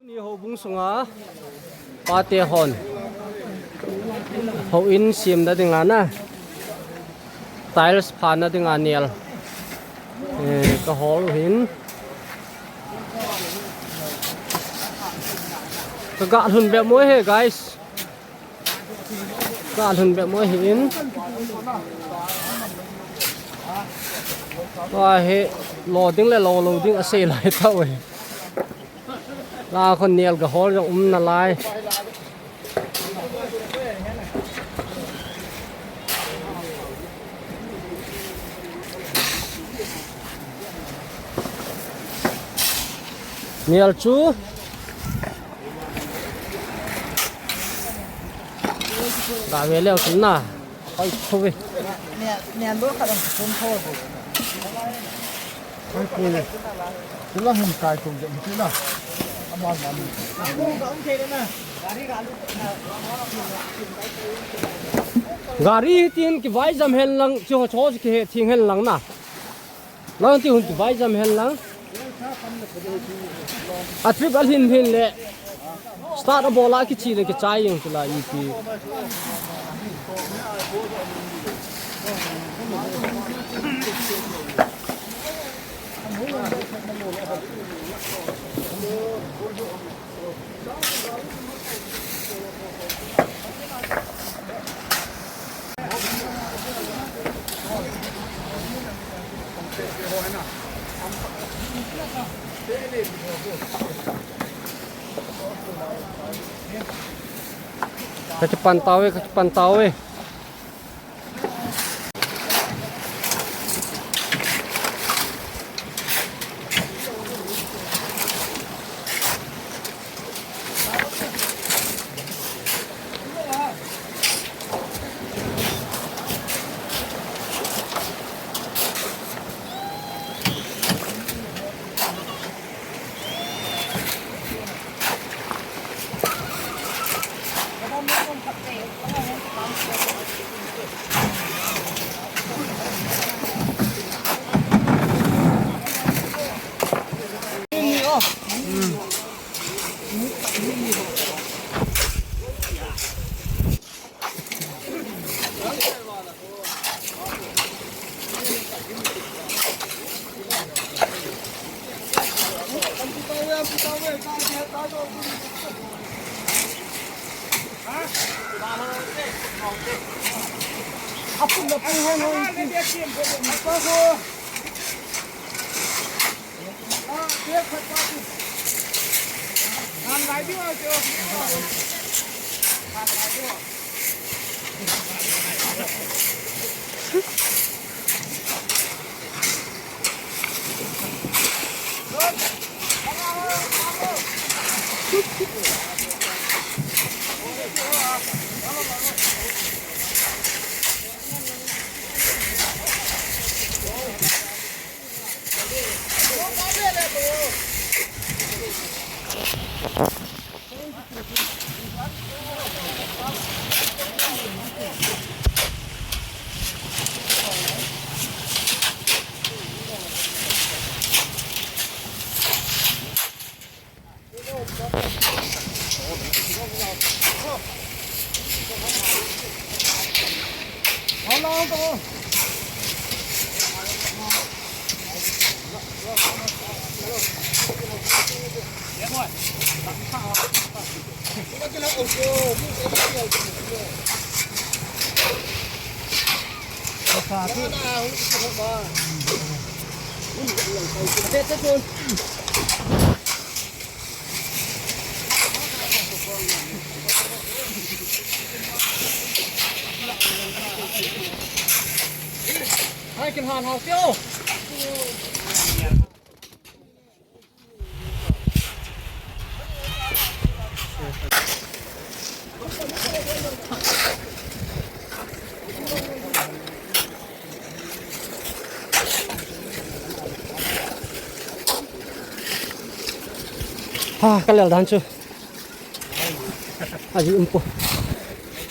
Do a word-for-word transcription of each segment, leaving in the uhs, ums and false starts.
Ni houbung sunga pate hon houin semna dinga na, tiles phana dinga nel, eh, kahol u ahin. Kaga lhun bep mo e, guys. Ka lhun bep mo ahin. Tua hi lo ding le lo lou ding asei lai tauve. La khon nel kahol jong um nalai. Nel chu Ka ve leu chun na. Hoi, tho ve. Nia, nia, lo khat ang chun tho ve. Hoi, pui le. Tila hin kai tung je, tila. Ama, ama. Gari hitin kivai jam hen lang, chu ho chu kihe thing hen lang na. Lang ti hun kivai jam hen lang. A trip a lhin lhin le. Start a bol a kichi le kichai jeng chu la ipi. Ka kipan tauve, ka kipan tauve. Hai, kin han hao tio. Ha, ka lel dan chu. Aji umpo.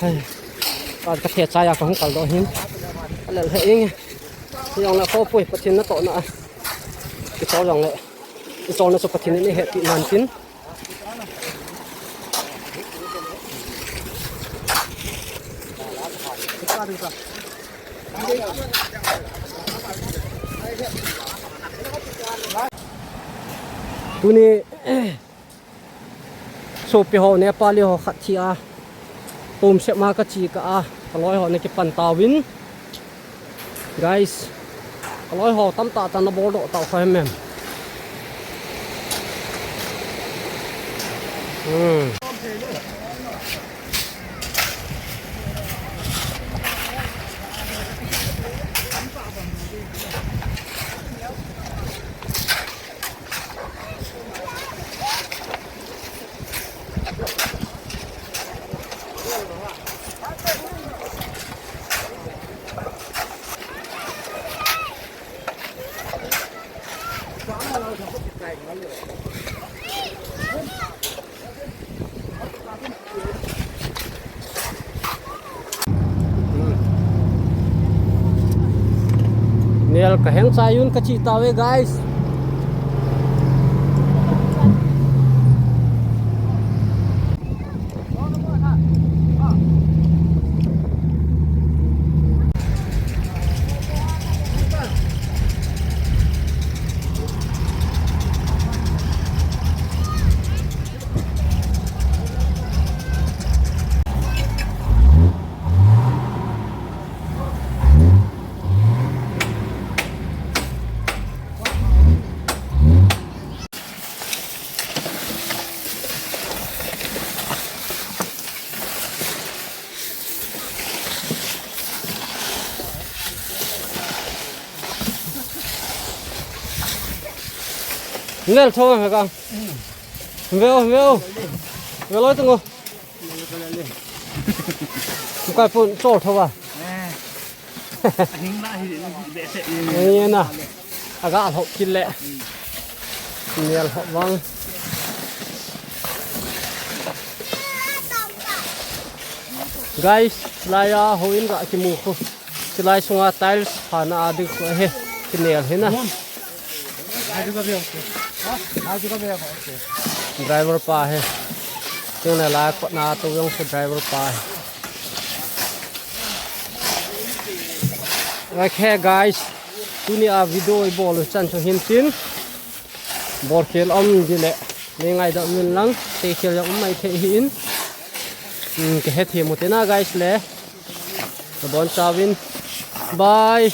Hai. Ka, ka the chaya ka hung kal doh hin. Ka lel he ing. Jong le khopui, Pathen natohna a. Kichol jong le. Kicholna chu Pathen in eihepeh nan tin. Tuni sopi ho, Nepali ho khat thi a, home sep ma kachi kah a, kaloi ho nakipan tauvin. Guys, kaloi ho tamtah tah naboldoh tau kha hem em. Hmm. Nel kaheng chai un kachi tauve, guys. Nel tho me ka. Veo, veo. Veo loi tungo. Kai pun chol tho ba. Ni na. Aga hop kit le. Nel hop vang. Guys, laiya houin ga kimu khu. Chilai sunga tiles phana a ding khu ahi. Kinel hi na. Driver pa hi. Tingna la kotna to jong se driver pa hi. Okay, guys. Tuni a video i bol u chan chu hin tin. Bol khel um di le. Nei ngaidam un lang. Sei khel jong um mai thei hi in. Hmm, ka hethem u te na, guys le. Nabon chauvin. Bye.